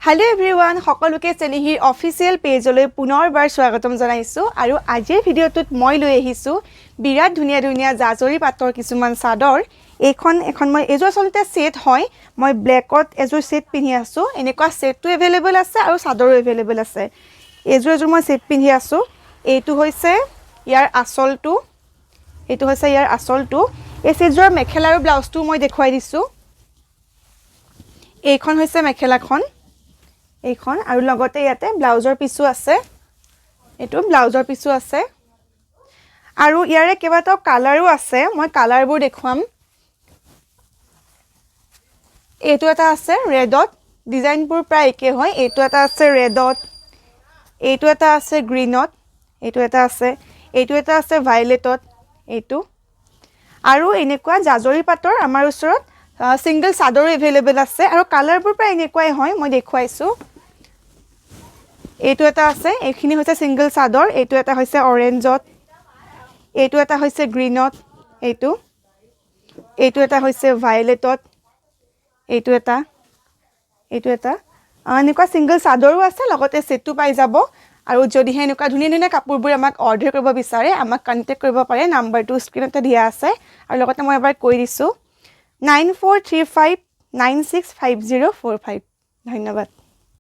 Hello' everyone, সকলোকে চেনেহীৰ official পেজলৈ পুনৰবাৰ স্বাগতম জনাইছোঁ। আৰু আজিৰ ভিডিঅ'টোত মই লৈ আহিছোঁ বিৰাট ধুনীয়া ধুনীয়া জাজৰি পাটৰ কিছুমান চাদৰ। এইখন এখন মই, এইযোৰ আচলতে ছেট হয়। মই ব্লেকত এযোৰ ছেট পিন্ধি আছোঁ। এনেকুৱা ছেটটো এভেইলেবল আছে আৰু চাদৰো এভেইলেবল আছে। এইযোৰ এযোৰ মই ছেট পিন্ধি আছোঁ। এইটো হৈছে ইয়াৰ আঁচলটো, এইটো হৈছে ইয়াৰ আঁচলটো। এই ছেটযোৰৰ মেখেলা আৰু ব্লাউজটো মই দেখুৱাই দিছোঁ। এইখন হৈছে মেখেলাখন, এইখন। আৰু লগতে ইয়াতে ব্লাউজৰ পিচো আছে। এইটো ব্লাউজৰ পিচো আছে আৰু ইয়াৰে কেইবাটাও কালাৰো আছে। মই কালাৰবোৰ দেখুৱাম। এইটো এটা আছে ৰেডত। ডিজাইনবোৰ প্ৰায় একে হয়। এইটো এটা আছে ৰেডত, এইটো এটা আছে গ্ৰীণত, এইটো এটা আছে, এইটো এটা আছে ভাইলেটত এইটো। আৰু এনেকুৱা জাজৰি পাটৰ আমাৰ ওচৰত ছিংগল চাদৰো এভেইলেবল আছে আৰু কালাৰবোৰ প্ৰায় এনেকুৱাই হয়। মই দেখুৱাইছোঁ। এইটো এটা আছে। এইখিনি হৈছে ছিংগল চাদৰ। এইটো এটা হৈছে অৰেঞ্জত, এইটো এটা হৈছে গ্ৰীণত, এইটো এইটো এটা হৈছে ভাইলেটত, এইটো এটা, এইটো এটা। এনেকুৱা ছিংগল চাদৰো আছে, লগতে ছেটো পাই যাব। আৰু যদিহে এনেকুৱা ধুনীয়া ধুনীয়া কাপোৰবোৰ আমাক অৰ্ডাৰ কৰিব বিচাৰে, আমাক কণ্টেক্ট কৰিব পাৰে। নাম্বাৰটো স্ক্ৰীণতে দিয়া আছে আৰু লগতে মই এবাৰ কৈ দিছোঁ, 9435965045। ধন্যবাদ।